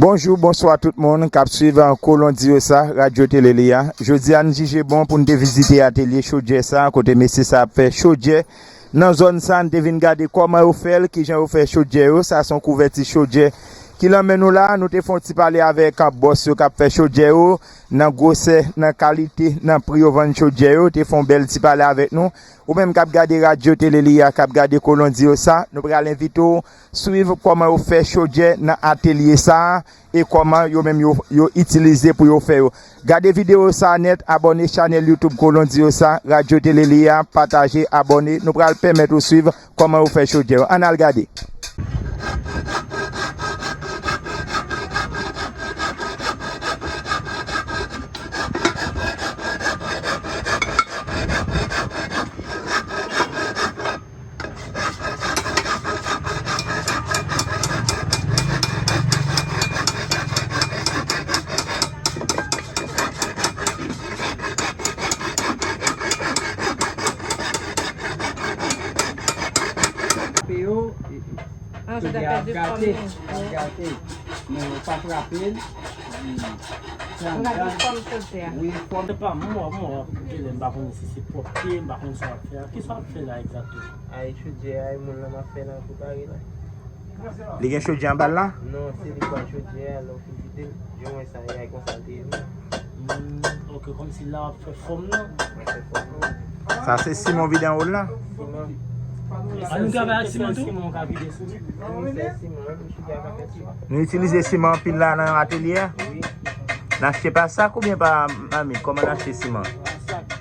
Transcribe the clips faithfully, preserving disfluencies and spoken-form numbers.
Bonjou, bonswa tout moun k ap swiv Kolon Di Yo Sa, Radyo Tele Li a. Jodi a, n jije bon pou n te vizite atelye chodyè sa, kote mesye sa ap fè chodyè. Nan zòn sa, n te vin gade kòman yo fè l, kijan yo fè chodyè yo. Sa se yon kouvèti chodyè ki lan men nou la. Nou te fè yon ti pale avèk bòs yo k ap fè chodyè yo, nan gwosè, nan kalite, nan pri yo vann chodyè yo. Te fè yon bèl ti pale avèk nou. Ou menm k ap gade Radyo Tele Li a, k ap gade Kolon Di Yo Sa, nou pral envite w swiv kòman yo fè chodyè nan atelye sa a e kòman yo menm yo, yo itilize pou yo fè yo. Gade videyo sa a nèt, abòne chanèl YouTube Kolon Di Yo Sa, Radyo Tele Li a, pataje, abòne. Nou pral pèmèt ou swiv kòman yo fè chodyè yo. Ann al gade. Pe yo, Ah, je t'appelle de gate, famille. Gate. Men yo pa frape l. Wi. Ou gade fòm chodyè a. Wi, fòm. Se pa mwen, mwen, genlè m pa konn si se pwòpte, m pa konn sa w ap fè a. Kisa w ap fè la egzakteman? Ay, chodyè a, e moun lan m ap fè la, prepare la. Li gen chodyè anba l la? Non, se li k ba chodyè a, lè w fin vide l. Jan w wè sa, e ay konsa l te ye menm. Hmm, ok, kòmsi la w ap fè fòm nan. W ap fè fòm nan. Sa se siman w vide anwo l la? Siman. A, nou travay ak siman tou? Siman w ka vide sou li. Wi, se siman, wi, misye ka fè siman. Nou itilize siman anpil la nan atelye a? Wi. N achte pa sak oubyen pa mamit? Kòman n achte siman? Pa sak.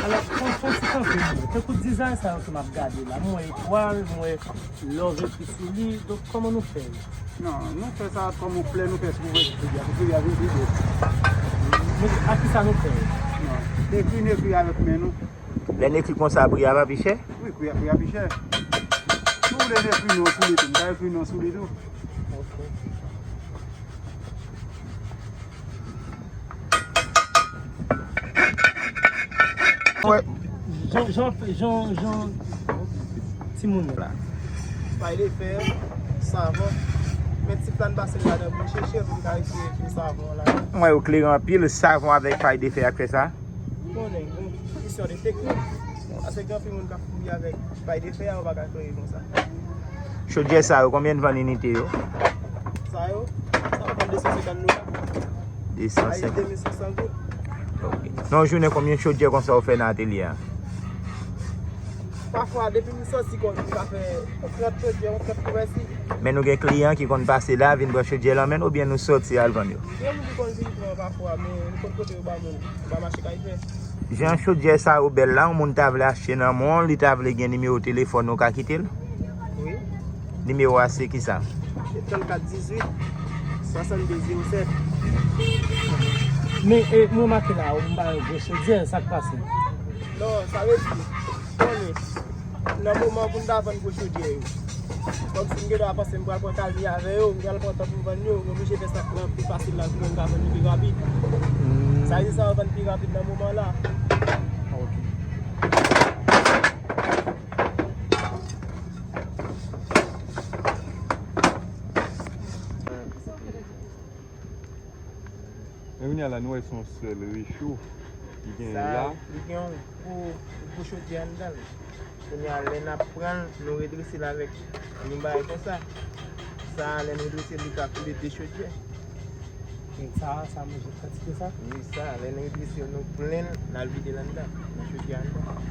Alò, fò, fò ti kanpe, mwen. Tankou dizay sa yo ke m ap gade la, mwen etwal, mwen love ekri sou li. Donk, kòman nou fè l? Non, nou fè sa kòm yon flè, nou fè sou kouvèti chodyè a, pou chodyè a vin pi bèl. Men a kisa nou fè l? Non, ekri, n ekri avèk men nou. Lè n ekri konsa, pri a pa pi chè? Wi, pri a, pri a pi chè. Si w vle n ekri non sou li tou, m ka ekri non sou li tou. Ok. Jan, jan, jan, jan timoun yo la. Pay de fè, savon. Men ti plan pase ladan pou chèche pou n ka retire fil savon la. Mwen yo klere anpil, savon avèk pay de fè ak fè sa. Ou konnen, bon, kesyon de teknik. Paske gen anpil moun k ap fouye avèk pay de fè a, ou pa ka klere konsa. Chodyè sa yo, konbyen n vann inite yo? Sa yo, sa yo vann de san senkant dola. De san senkant. Ay, de mil senk san goud. Ok. Nan yon jounen, konbyen chodyè konsa ou fè nan atelye a? Pafwa, depi m soti, konn, m ka fè trant chodyè, yon trant kouvèti. Men nou gen kliyan ki konn pase la, vin pran chodyè lan men n, oubyen nou soti al vann yo? Gen moun ki konn vin pran pafwa, men nou konn kote yo ba moun, ba mache kay fè. Jan chodyè sa yo bèl la, yon moun ta vle achte nan men w, li ta vle gen nimewo telefòn ou ka kite l? Wi. Nimewo a se kisa? Se trannkat dizuit, swasannde zewo sèt. Men, e, mwen make la, ou m pa wè gwo chodyè, sa k pase? Non, sa vle di, konnen, nan moman pou n ta vann gwo chodyè yo. Kòmsi m gen dwa panse m pral pran kalmi avè yo, m pral pran tan pou m vann yo, m oblije fè sa k pi fasil la pou mwen m ka vann li pi rapid. Hmm. Sa vle di sa yo vann pi rapid nan moman la. Ok. Men kounye a la, nou wè se yon sèl recho ki genyen la. Sa, li gen yon gwo, gwo chodyè anndan l. Kounye a, lè n ap pran l, nou redrese l avèk yon bagay konsa. Sa, lè n redrese l, li ka koule de chodyè. E sa, sa manje kantite sa? Wi, sa, lè n redrese l, nou plen l, n al vide l anndan, nan chodyè anndan.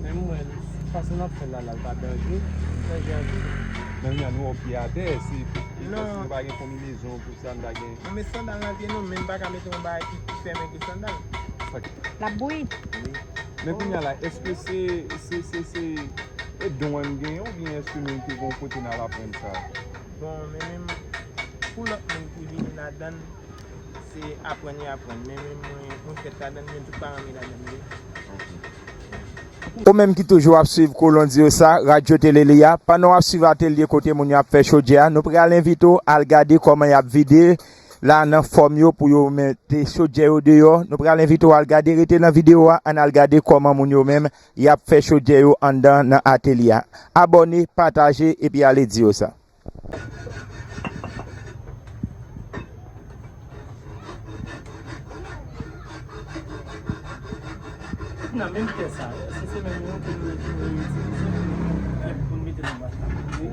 Men mwen, fason n ap fè l la, la, l pa danje, danje anpil. Men kounye a, nou wè w pye atè, se, se paske nou pa gen konbinezon pou sa, n ta gen. Non, men sandal nan pye nou, men n pa ka mete yon bagay ki pi fèmen ke sandal. Sa k- L ap bouyi. Wi. Men kounye a la, èske se, se, se, se, e don an n genyen oubyen èske nou te gen yon kote n al aprann sa? Bon, men menm, pou lòt moun ki vini ladan l, se aprann y aprann. Men menm mwen, mwen fèt ladan l, men tout paran m ye ladan l, wi. Ok. Ou menm ki toujou ap swiv Kolonn Di Yo Sa, Radyo Tele Li a, pandan w ap swiv atelye kote moun yo ap fè chodyè a, nou pral envite w al gade kòman y ap vide la nan fòm yo pou yo mete chodyè yo deyò. Nou pral envite w al gade, rete nan videyo a, ann al gade kòman moun yo menm y ap fè chodyè yo anndan nan atelye a. Abòne, pataje, epi ale di yo sa. Nan menm tè sa, èske se menm yo ke nou, ke nou itilize pou nou, pou nou mete nan bwat la? Wi.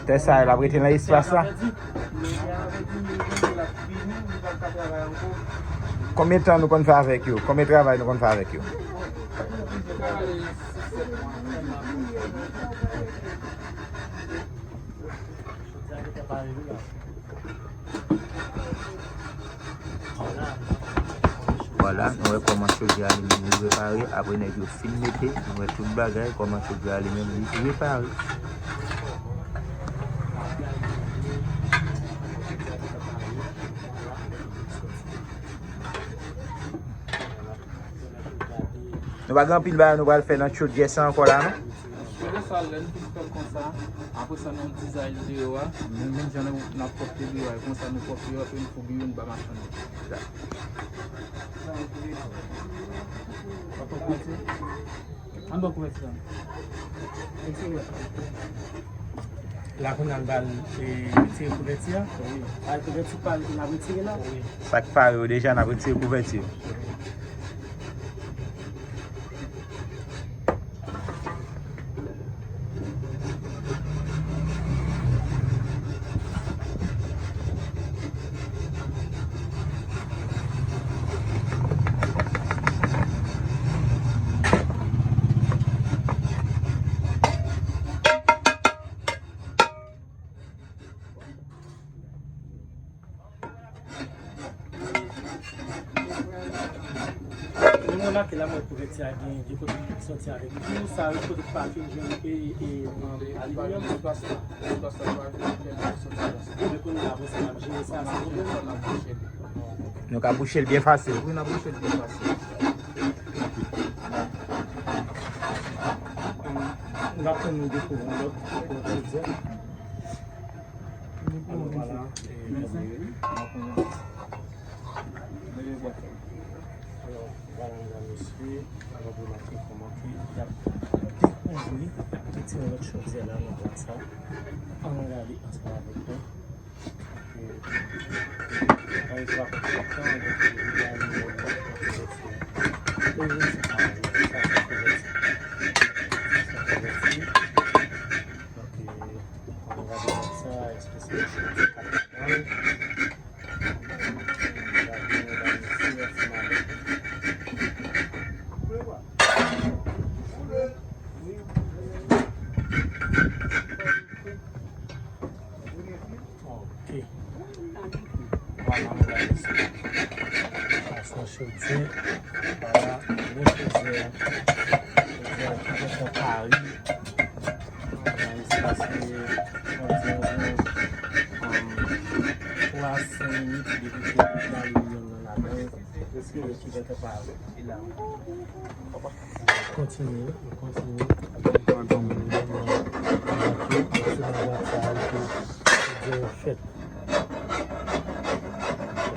Tè sa, l ap rete nan espas la? Tè a pèdi, men tè a pèdi, men l ap vini, li p ap ka travay ankò. Konbyen tan nou konn fè avèk yo? Konbyen travay nou konn fè avèk yo? Vwala, nou wè kòman chodyè a li menm li repare. Apre nèg yo fin mete, nou wè tout bagay, kòman chodyè a li menm li repare. Nou pa gen anpil bagay nou pral fè nan chodyè sa ankò la, non? Chodyè sa, lè n fin fè l konsa, apre sa, nou dizay li deyò a, menm, menm jan nou, n ap pwòpte deyò a, e konsa nou pwòpte yo, apre n foubi yo, n ba machann yo. Sa. Sa, nou foubi yo. Sa pwòp, mesye. Ann ba w kouvèti la. Retire kouvèti la. La kounye a n pral, e, retire kouvèti a. Wi. Al kouvèti pa l, n ap retire la. Wi. Sa k pare yo deja, n ap retire kouvèti yo. Mwen remake la, mwen kouvèti a gen de kote ki soti avèk li. Tou sa yo kote ki pa fin jwenn e, e, e, alinyòm. Men kounye a, apre sa, n ap jere sa, se Nou ka bouche l byen fasil. Wi, n ap bouche l byen fasil. N ap tann nou dekouvri yon lòt, yon lòt chodyè. Alò, vwala, e, n ap Alò, vwala, medam, mesye, n ap remake kòman ke y ap dekouvri, y ap retire lòt chodyè la nan bwat sa. Ann gade ansanm avèk mwen. Travay sa pa pran twòp tan, donk, li va rive nan kouvèti. Kouvèti, sa, sa, kouvèti. Sa, kouvèti. Donk, ann gade sa, èske se yon chodyè kat ladan l? Ann gade, medam, mesye, ansanm avèk mwen. Ok. Vwala, medam, mesye. Sa se yon chodyè. Vwala, gwo chodyè. Chodyè ki gentan pare. Nan espas, anviwon, um, twa a senk minit depi ke alinyòm nan ladan l, ki gentan pare. Kontinye, kontinye. Kontinye. Se nan bwat sa a ke chodyè yo fèt.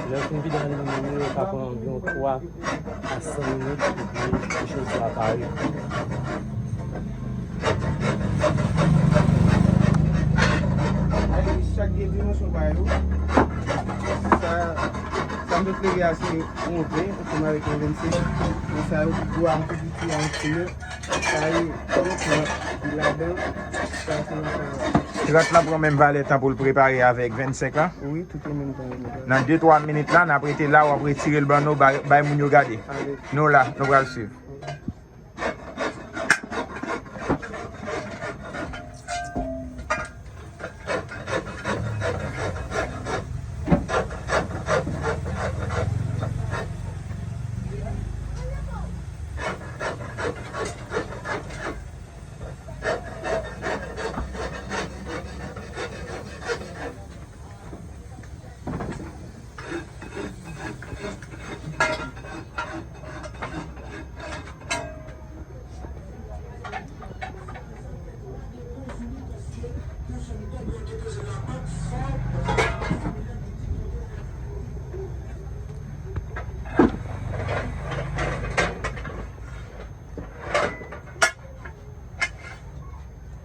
Lè yo fin vide alinyòm yo, yo ka pran anviwon twa a senk minit epi ti chodyè a pare. Chak gen dimansyon pa yo. Sa, sa m te plede a se yon ven ansanm avèk yon vennsenk. Men sa yo pi gwo a, pi piti a, yon ti yo. Sa yo, yon trant ki ladan. Sa se yon sa. Trant lan pran menm valè tan pou l prepare avèk vennsenk lan? Wi, tout yo menm tan yo. Nan de twa minit la, n ap rete la, w ap retire l ban nou, bay, bay moun yo gade. Nou la, nou pral swiv.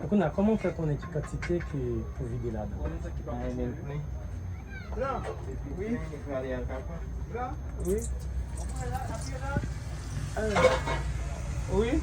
Kounye a, kòman w fè konnen ki kantite ke pou vide ladan? Mwen menm plen. Wi. Wi. Wi.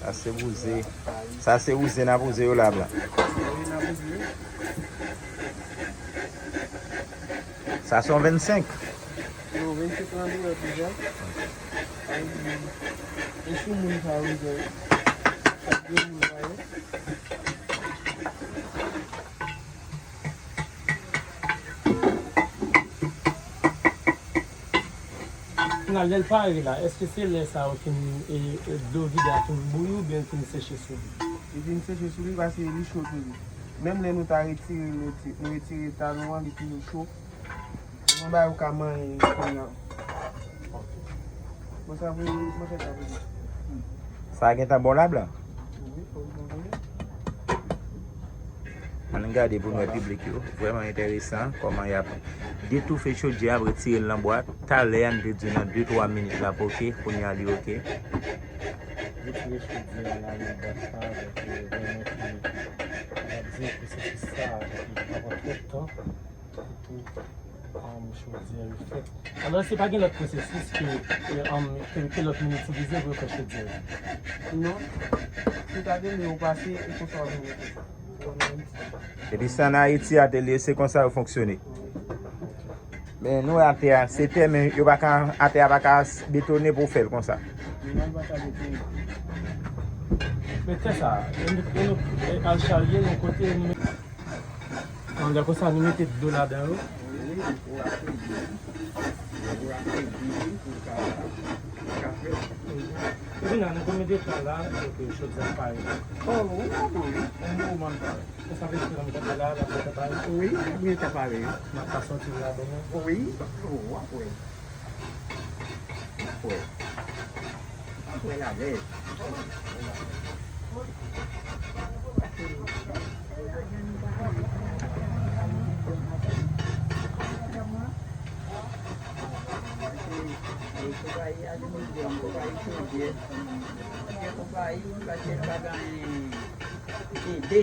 Sa se wouze. Sa se wouze n ap wouze yo la, blan. Sa se yon vennsenk. Yo, vennsenk lan doulè deja. Ay, e sou moun sa yo, sa de moun sa yo. Kounye a, lè l pare la, èske se lè sa yo fin, e, e, dlo vide a fin bouyi oubyen l fin seche sou li? Li vin seche sou li paske li cho toujou. Menm lè nou ta retire l, nou retire talon an, li toujou cho. Yon bagay ou ka manyen kounye a. Bon, sa vre, mwen fè sa vre. Sa gentan bon la, blan? Wi, fò l bon vre. Ann gade pou nou wè piblik yo. Vrèman enteresan kòman y ap detoufe chodyè a, ap retire l nan bwat. Talè a, n te di w nan de twa minit l ap oke. Kounye a, li oke. Retire chodyè a la nan bwat sa, donk, vrèman fini. N ap di pwosesis sa a, donk, li pa pran twòp tan. Pou, um, chodyè yo fèt. Alò, èske pa gen lòt pwosesis ke, ke, um, ke, ke lòt moun itilize pou yo fè chodyè yo? Non. Si ta gen, men ou pase, e konsa w ap mete sa. Ou wè nan Ayiti. Epi se ann Ayiti, atelye, se konsa yo fonksyone. Men nou atè a, se tè, men yo pa ka, atè a pa ka betone pou w fè l konsa. Non, l pa ka betone. Men tè sa, e nou, e nou, e al charye l yon kote, nou met An, lè konsa, nou mete dlo ladan yo. Wi, pou l ap fredi. Pou l ap fredi, pou l ka, pou l ka fèt. Epi la, nan konbyen de tan la, donk, chodyè a pare? O, yon bon moman, wi. Yon bon moman l pare. Sa vle di ke nan mitan de la, l ap gentan pare? Wi, l ap gentan pare, wi. N ap ka sòti l ladan, wi. Wi, o, w ap wè. Apre. Apre la lè. Konpayi aliminyòm, konpayi chodyè, konpayi ki pa t ede.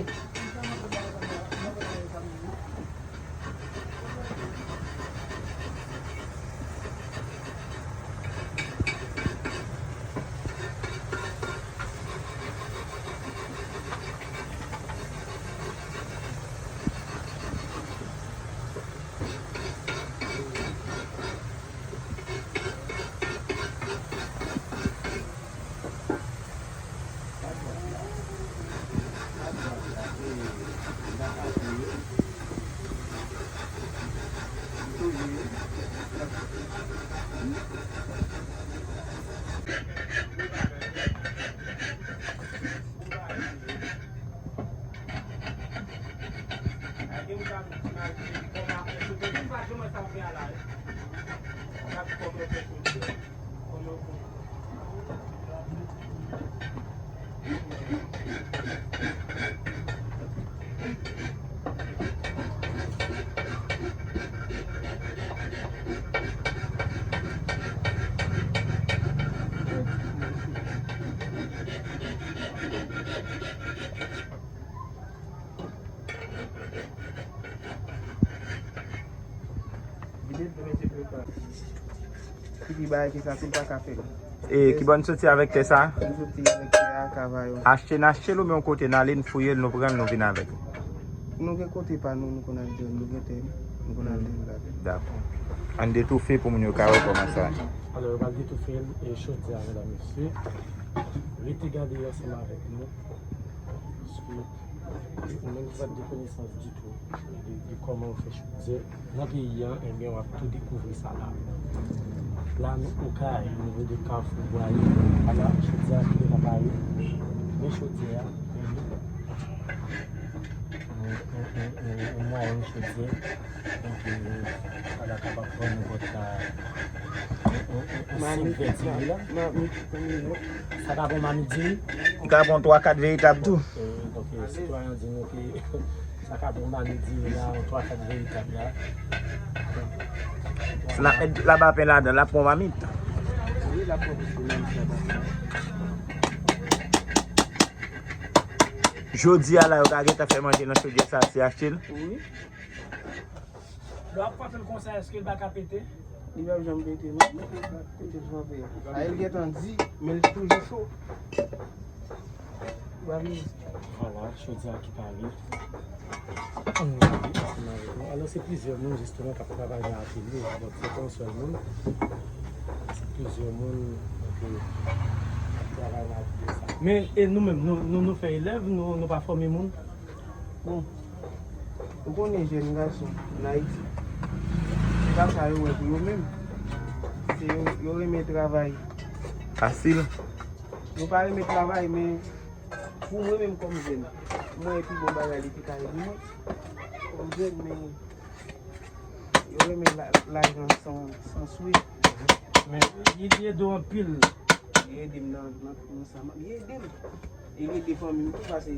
Ki pi bagay ke sa, tou l pa ka fè l. E ki bò n soti avèk tè sa? Nou soti avèk tè a, Kavayon. Achte n achte l oubyen yon kote n ale, n fouye l, nou pran l, nou vin avèk l? Nou gen kote pa nou, nou konn al jwenn, nou gen tè, nou konn al jwenn la. Dakò. Ann detoufe pou moun yo ka wè kòman sa ye. Alò, yo pral detoufe l, e chòdyè a, medam, mesye. Rete gade ansanm avèk nou. Paske ou menm ki pa t gen konesans ditou de, de kòman yo fè chòdyè nan peyi a, ebyen, w ap tou dekouvri sa la. La, nou Okay, o nivo de Kafou Bwaye. Ala, chòdyè a ki deja pare. Men chòdyè a, men li. Yon, yon, yon, yon, yon mwayèn chòdyè. Donk, e, ala kapab pran nenpòt la. Yon, yon, yon, yon senk vè diri la. Sa ka pran mamit diri? Li ka pran twa, kat veritab tou. E, donk, e, sitwayen an di nou ke sa ka pran mamit diri la, yon twa, kat veritab la. Si n ap met labapen ladan l, l ap pran mamit. Wi, l ap pran plis ke mamit labapen. Jodi a la, yo ka gentan fè manje nan chodyè sa, se achte l? Wi. Lè w ap frape l konsa, èske l pa ka pete? Li p ap janm pete, non. Kote l frape a? A, li gentan di, men l toujou cho. Vwala, chòdyè a ki pare. Ann gade ansanm avèk nou. Alò, se plizyè moun, jisteman, k ap travay nan atelye a. Donk, se pa yon sèl moun. Se plizyè moun, donk, k ap travay nan atelye sa. Men, e nou menm, nou, nou, nou fè elèv, nou, nou pa fòme moun? Bon, ou konnen jèn gason ann Ayiti, se pa sa yo wè pou yo menm. Se yo, yo renmen travay. Fasil. Yo pa renmen travay, men pou mwen menm kòm jèn, mwen pi bon bagay li te ka ye pou mwen. Kòm jèn, men yo renmen la-, lajan san, san swe. Men li, li ede w anpil. Li ede m nan, nan, nan sa, li ede m. E li ede fanmi m tou, paske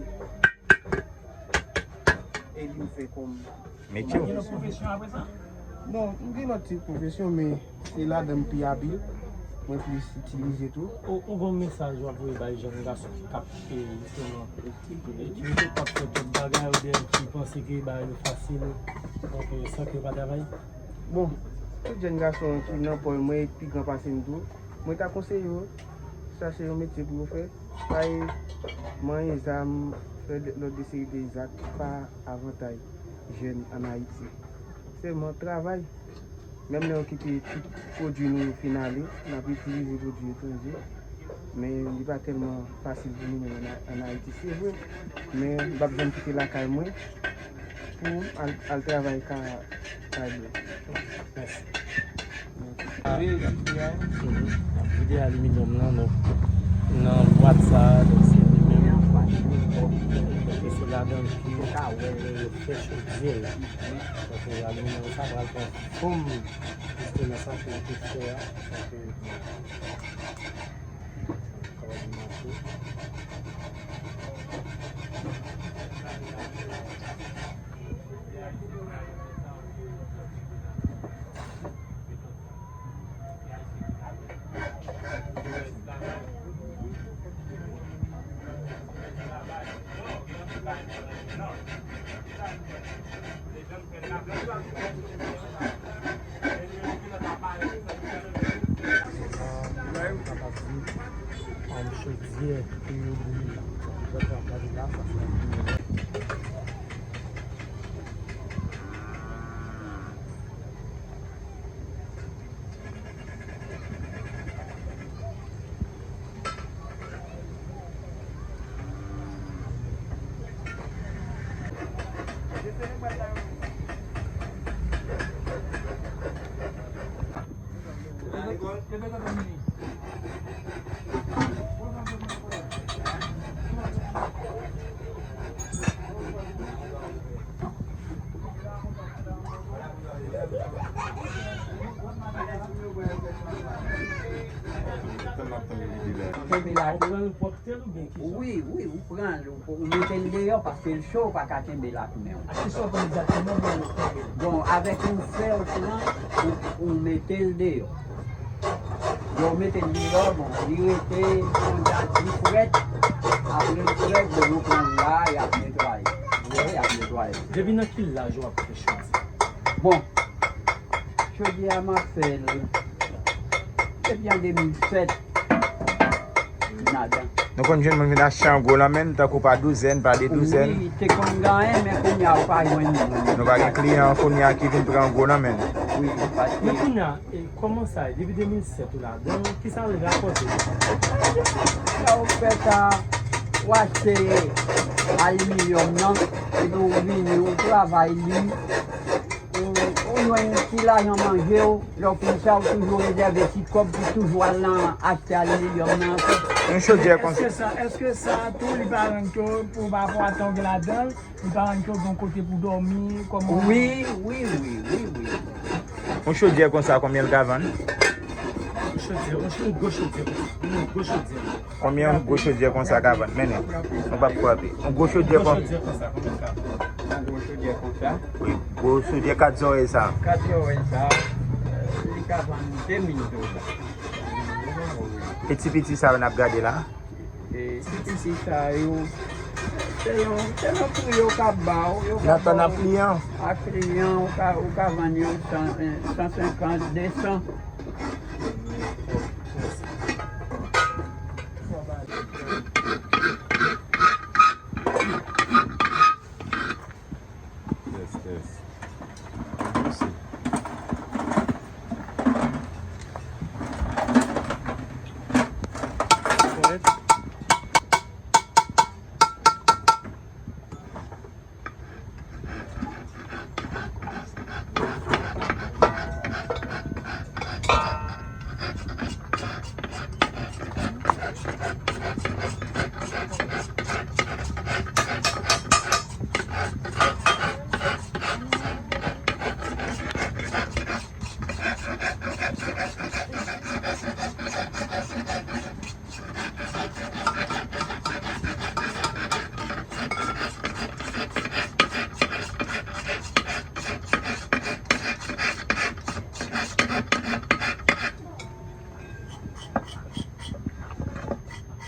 e li m fè kòm. Metye w. Gen lòt pwofesyon apre sa? Bon, m gen lòt tip pwofesyon, men se ladan m pi abil. Mwen plis itilize tou. Ou, ou gon mesaj w ap voye bay jèn gason ki k ap, e, jisteman, e ki mete p ap fè tout bagay oubyen ki panse ke bagay yo fasil, donk, e, san ke yo pa travay? Bon, tout jèn gason ki nan pòl mwen, e ki pi gran pase m tou, mwen ta konseye yo chache yon metye pou yo fè. Pa e manyen zam, fè de, lòt de seri de zak ki pa avantay jèn ann Ayiti. Sèlman travay. Menm lè yo kite tout pwodui nou yo fin ale, n ap itilize pwodui etranje. Men li pa tèlman fasil pou nou menm ann, ann Ayiti, se vre. Men m p ap janm kite lakay mwen pou m al, al travay ka, kay blan. Mèsi. Vide aliminyòm lan, donk, nan bwat sa a, donk, se li menm. Donk, se ladan l ke yo ka wè lè yo fè chodyè la. Donk, aliminyòm sa pral pran fòm, jisteman, sa ke yo te fè a. Donk, kapab mache. Chodyè pou yo bouyi. Kenbe la. Ou pran l pwòp tèl oubyen ki sa? Wi, wi, ou pran l, ou, ou mete l deyò paske l cho, ou pa ka kenbe l ak men w. A ki sa w pran egzakteman pou w kenbe l? Bon, avèk yon fè ou pran, ou, ou mete l deyò. Lè w mete l deyò, bon, li rete yon dat li frèt, apre l frèt, bon, nou pran l la, y ap netwaye. Ou wè, y ap netwaye. Depi nan ki laj w ap fè chodyè? Bon, chodyè a m ap fè l Epi an de mil sèt, m ladan. Nou konn jwenn moun vin achte an gwo lan men n, tankou pa douzèn, pa de douzèn. Wi, te konn genyen, men kounye a ou pa jwenn moun. Nou pa gen kliyan kounye a ki vin pran an gwo lan men n. Wi, paske. Men kounye a, e, kòman sa ye? Depi de mil sèt ou ladan, kisa w rapòte? Sa ou fè sa, w achte aliminyòm nan, epi w vini, w travay li. Ou, ou jwenn ti lajan manje w, lè w fin sa, ou toujou rezève ti kòb pou toujou al nan achte aliminyòm nan ankò. Yon chodyè konsa. Èske sa, èske sa tou li pa rann ke w, pou pa rapò a tan w gen ladan l, li pa rann ke w gen yon kote pou dòmi, kòman? Wi, wi, wi, wi, wi. Yon chodyè konsa, konbyen l ka vann? Yon chodyè, yon cho-, yon gwo chodyè konsa. Yon gwo chodyè. Konbyen yon gwo chodyè konsa ka vann? Mennen. Nou p ap frape. Yon gwo chodyè kon. Yon gwo chodyè konsa, konbyen l ka vann? Yon gwo chodyè konsa? Wi, gwo chodyè kat zòrèy sa. Kat zòrèy sa, li ka vann de mil dola. Piti piti sa yo n ap gade la. E, piti piti sa yo, selon, selon pri yo ka ba w, yo ka ba w. Nan tan nan kliyan. A kliyan, ou ka, ou ka vann yo san, san senkant, de san. Tès, tès. Mèsi. Kòrèk.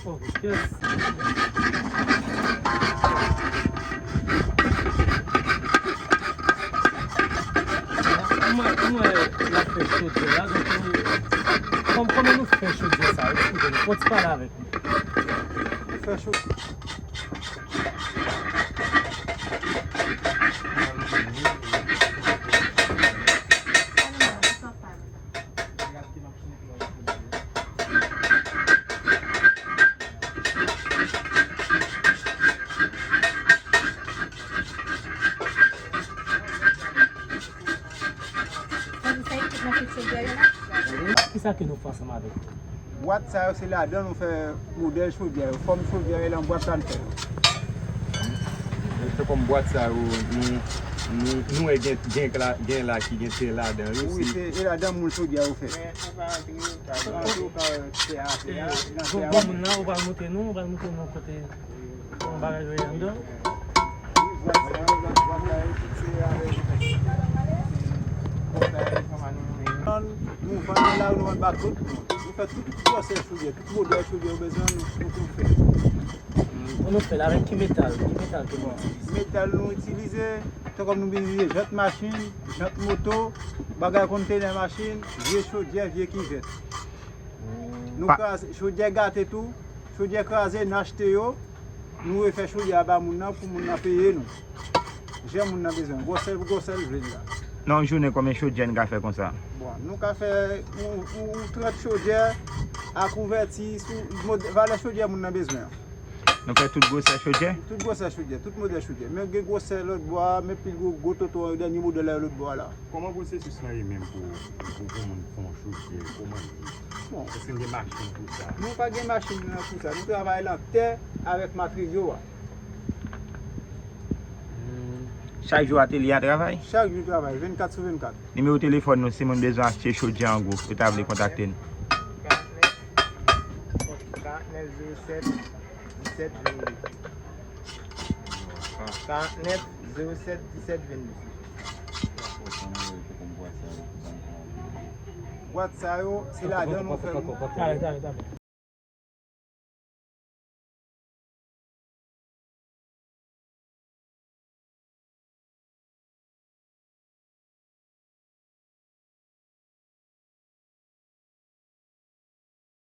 Oh, yes. Mwen, mwen, l ap fè chodyè la, donk, nou, kòm, kòman nou fè chodyè sa? Eksplike nou. Fò w ti pale avèk nou. Fè chodyè. Kisa ke nou fè ansanm avèk nou? Bwat sa yo, se ladan nou fè modèl chodyè yo. Fòm chodyè yo, e nan bwat sa n fè yo. Se kòm bwat sa yo, nou, nou, nou wè gen, gen la, gen la ki gen tè ladan yo. Wi, se, e ladan moul chodyè yo fè. Ou ka antre, ou ka rantre, ou ka fè afè a. Donk, bon, moun nan, ou pral montre nou, ou pral montre nou kote yon bagay yo ye anndan. Nou vann nan lari, nou vann ba tout moun. Nou fè tout gwosè chodyè, tout modèl chodyè ou bezwen, nou, nou, nou fè. Pou nou fè l, avèk ki metal? Ki metal ke nou itilize? Metal nou itilize, tankou nou itilize jant machin, jant moto, bagay kontenè machin, vye chodyè, vye kivèt. Nou kraze, chodyè gate tou, chodyè kraze, n achte yo, nou refè chodyè a ba moun nan pou moun nan peye nou. Jan moun nan bezwen, gwosè pou gwosè l vle l la. Nan yon jounen, konbyen chodyè n ka fè konsa? Bon, nou ka fè yon, yon, yon trant chodyè a kouvèti sou mod-, valè chodyè moun nan bezwen an. Nou fè tout gwosè chodyè? Tout gwosè chodyè, tout modèl chodyè. Men gen gwosè lòt bò a, men pi gwo, gwo tonton an, dènye modèl la yo lòt bò a la. Kòman pwosesis lan ye menm pou, pou, pou moun fè yon chodyè? Kòman l ye? Bon. Èske n gen machin pou sa? Nou pa gen machin nan pou sa. Nou travay lan tè avèk materyo a. Chak jou atelye a travay? Chak jou travay, vennkat sou vennkat. Nimewo telefòn nou, si moun bezwen achte chodyè an gwo, yo ta vle kontakte n. Karantnèf zewo sèt disèt vennde. Karantnèf zewo sèt disèt vennde. Bwat sa yo, se ladan nou fè. Talè, talè, talè.